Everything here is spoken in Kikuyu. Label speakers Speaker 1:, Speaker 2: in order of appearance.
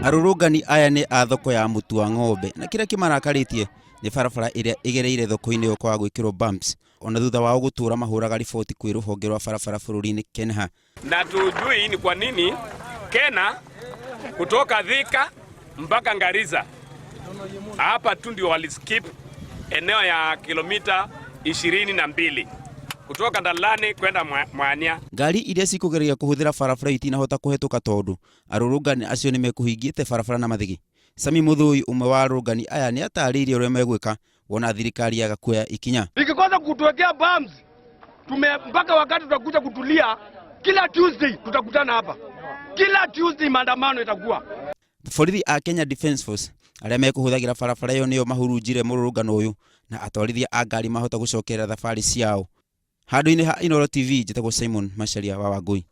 Speaker 1: Arũrũngani aya nĩ a thoko ya mũtu wa ng'ombe na kĩrĩa kĩmarakarĩtie nĩ barabara ĩrĩa ĩgereire thoko-inĩ ĩyo kwaga gwĩkĩrwo bumps ona thutha wao gũtũra mahũraga riboti kwĩ rũhonge rwa barabara bũrũri-inĩ KENHA.
Speaker 2: Na tujui ni kwa nini KeNHA kutoka Thika mpaka Garissa hapa tu ndio waliskip eneo ya kilomita 22 kutoka Ndalani kwenda Mwania.
Speaker 1: Ngari iria cikũgeria kũhũthĩra barabara itinahota kũhetũka tondũ arũrũngani acio nĩ mekũhingĩte barabara na mathigi. Sami Mũthũi, ũmwe wa arũrũngani aya, nĩ atarĩirie ũrĩa megwĩka wona thirikari yaga kuoya ikinya.
Speaker 3: Ikikosa kutuwekea bumps tume mpaka wakati tutakuja kutulia. Kila Tuesday tutakutana hapa, kila Tuesday maandamano itakuwa.
Speaker 1: Borithi a Kenya Defence Force arĩa mekũhũthagĩra barabara ĩyo nĩo mahurunjire mũrũrũngano ũyũ na atwarithia a ngari mahota gũcokerera thabarĩ ciao. Handũ-inĩ ha Inooro TV, njĩtagwo Simon Macharia wa Wangui.